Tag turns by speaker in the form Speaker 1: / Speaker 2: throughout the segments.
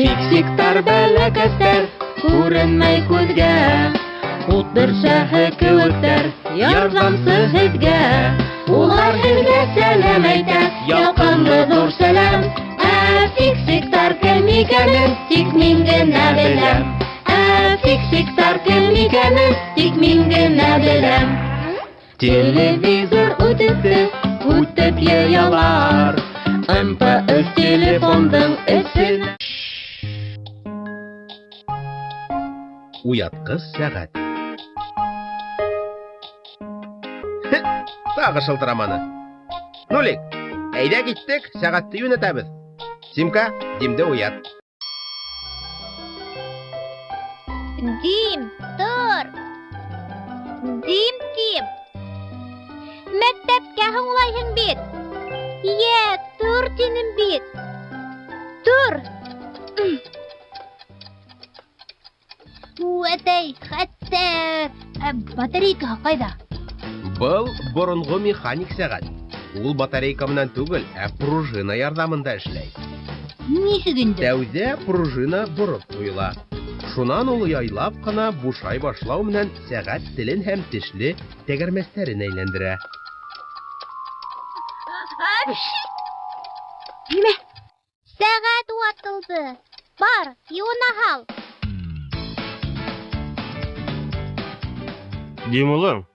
Speaker 1: Фиксиктар бәләкәстәр, күренмәй күҙгә. Ут бөрсәһе кеүектәр, ярҙамсы һеҙгә. Улар һеҙгә сәләм әйтә, ялҡынлы ҙур сәләм. Ә фиксиктар кем икәнен тик мин генә беләм. Ә фиксиктар кем икәнен тик мин генә беләм. Телевизор үтепте, үтеп йыялар. МПС телефондың эсен.
Speaker 2: Уяткыс сәгать. Тағы шылтыраманы. Нулик, әйдә киттек, сәгатьте юнәтәбез. Симка, Димде уят.
Speaker 3: Дим, тор! Дим, тим! Мәктәпкә һуңлайһың бит! Йә, тор тинем бит! Тор! Үәтәй, хәтта ә, батарейкаһы ҡайҙа?
Speaker 2: Был боронғо механик сәғәт. Ул батарейка менән түгел, ә пружина ярҙамында эшләй.
Speaker 3: Нисек инде?
Speaker 2: Тәүҙә пружина бороп ҡуйыла. Шунан ул яйлап ҡына бушай башлау менән сәғәт телен һәм тешле тәгәрмәстәрен әйләндерә.
Speaker 3: Нимә? Сәғәт ватылды. Бар, йыуына һал.
Speaker 4: Дим улым,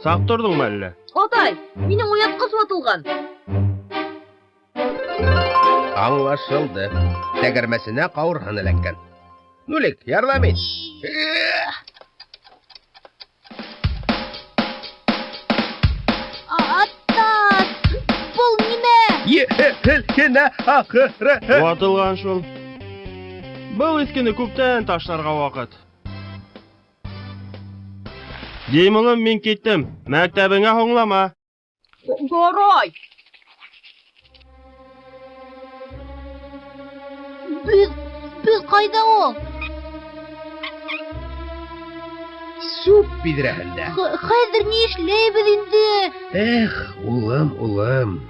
Speaker 4: саҡ торҙоңмо әллә?
Speaker 5: Атай, минең уятҡыс ватылған.
Speaker 2: Аңлашылды. Тәгәрмәсенә ҡауырһын эләккән. Нулик, ярҙам ит.
Speaker 3: Атас, был нимә?
Speaker 2: Һелкенә ахыры.
Speaker 4: Ватылған шул. Был иҫкене күптән ташларға ваҡыт. Дим улым, мин киттем. Мәктәбеңә һуңлама.
Speaker 5: Ярай.
Speaker 3: Беҙ, беҙ ҡайҙа ул?
Speaker 2: Сүп биҙрәһендә.
Speaker 3: Хәҙер ни эшләйбеҙ инде?
Speaker 2: Эх, улым, улым.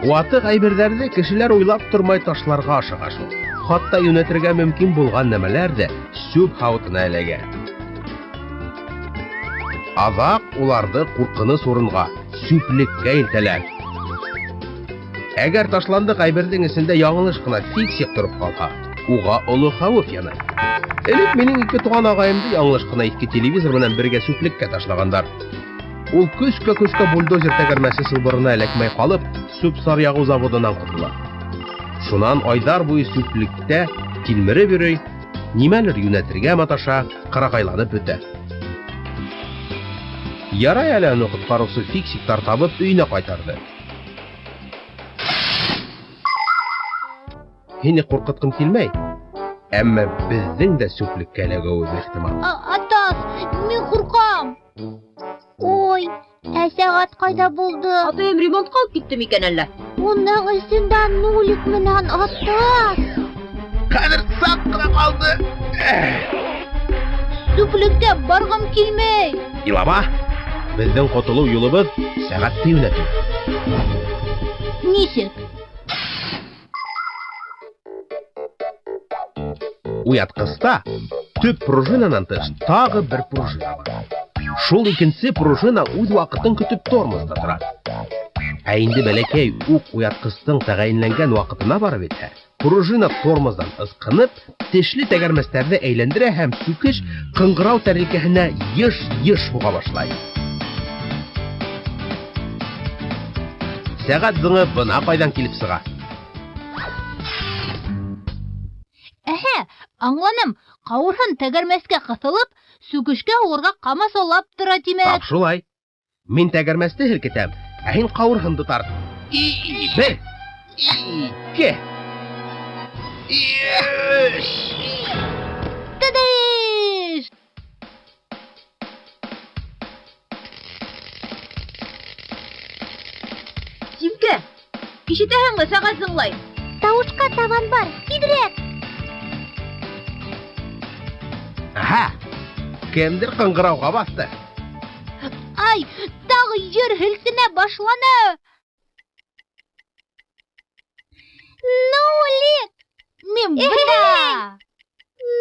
Speaker 2: Ватыҡ әйберҙәрҙе кешеләр уйлап тормай ташларға ашыға шул. Хатта йүнәтергә мөмкин булған нәмәләр ҙә сүп һауытына эләгә. Аҙаҡ уларҙы ҡурҡыныс урынға, сүплеккә илтәләр. Әгәр ташландыҡ әйберҙең эсендә яңылыш ҡына фиксик тороп ҡалһа, уға оло хәүеф янай. Элек минең ике туған ағайымды яңылыш ҡына иҫке телевизор менән бергә сүплеккә ташлагандар. Ул көскә-көскә бульдозер тәгәрмәсе сылбырына эләкмәй ҡалып, сүп-сар яғыу заводынан ҡотола. Шунан айҙар буйы сүплектә тилмереп йөрөй, нимәлер йүнәтергә маташа, ҡырағайланып бөтә. Ярай әле уны ҡотҡарыусы фиксиктар табып өйөнә ҡайтарҙы. Һине ҡурҡытҡым килмәй, әммә беҙҙең дә сүплеккә эләгеүебеҙ ихтимал.
Speaker 3: Атас, мин ҡурҡам. Ой, ә сәғәт ҡайҙа булды?
Speaker 5: Атайым ремонтҡа алып китте микән әллә?
Speaker 3: Уның эсендә нулик менән атас.
Speaker 2: Хәҙер саҡ ҡына ҡалды.
Speaker 3: Сүплеккә барғым килмәй.
Speaker 2: Илама, беҙҙең ҡотолоу юлыбыҙ сәғәтте йүнәтеү.
Speaker 3: Нисек?
Speaker 2: Уятҡыста төп пружинанан тыш тағы бер пружина бар. Шул икенсе пружина үҙ ваҡытын көтөп тормозда тора. Ә инде бәләкәй уҡ уятҡыстың тәғәйенләнгән ваҡытына барып етһә, пружина тормоздан ысҡынып, тешле тәгәрмәстәрҙе әйләндерә һәм сүкеш ҡыңғырау тәрилкәһенә йыш-йыш һуға башлай. Сәғәт зыңы бына ҡайҙан килеп сыға.
Speaker 3: Әһә, аңланым. Ҡауырһын тәгәрмәскә ҡыҫылып, сүкешкә һуғырға ҡамасаулап тора, тимәк.
Speaker 2: Тап шулай. Мин тәгәрмәсте һелкетәм, ә һин ҡауырһынды тарт. Бер, ике, өс.
Speaker 3: Тыдыш!
Speaker 5: Тимкә, ишетәһеңме, сәғәт зыңлай.
Speaker 3: Тауышҡа табан бар, тиҙерәк!
Speaker 2: Аһа, кемдер ҡыңғырауға баҫты.
Speaker 1: Ай, тағы ер һелкенә башланы.
Speaker 3: Нулик!
Speaker 1: Мин бында.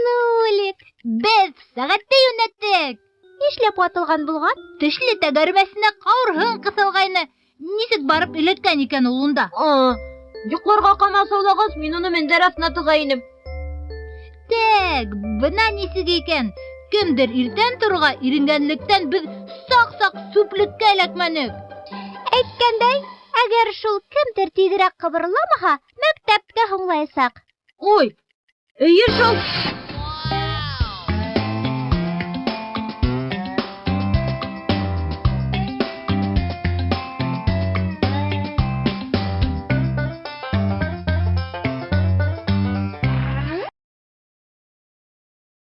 Speaker 3: Нулик!
Speaker 1: Беҙ сәғәтте йүнәттек.
Speaker 3: Нишләп ватылған булған?
Speaker 1: Тешле тәгәрмәсенә ҡауырһын ҡыҫылғайны. Нисек барып эләккән икән ул унда?
Speaker 5: Йоҡларға ҡамасаулағас, мин уны мендәр аҫтына тыға инем.
Speaker 1: Тәк, бына нисек икән. Кемдер иртән торорға иренгәнлектән беҙ саҡ-саҡ сүплеккә эләкмәнек.
Speaker 3: Әйткәндәй, әгәр шул кемдер тиҙерәк ҡыбырламаһа, мәктәпкә һуңлаясаҡ.
Speaker 5: Ой, эйе шул.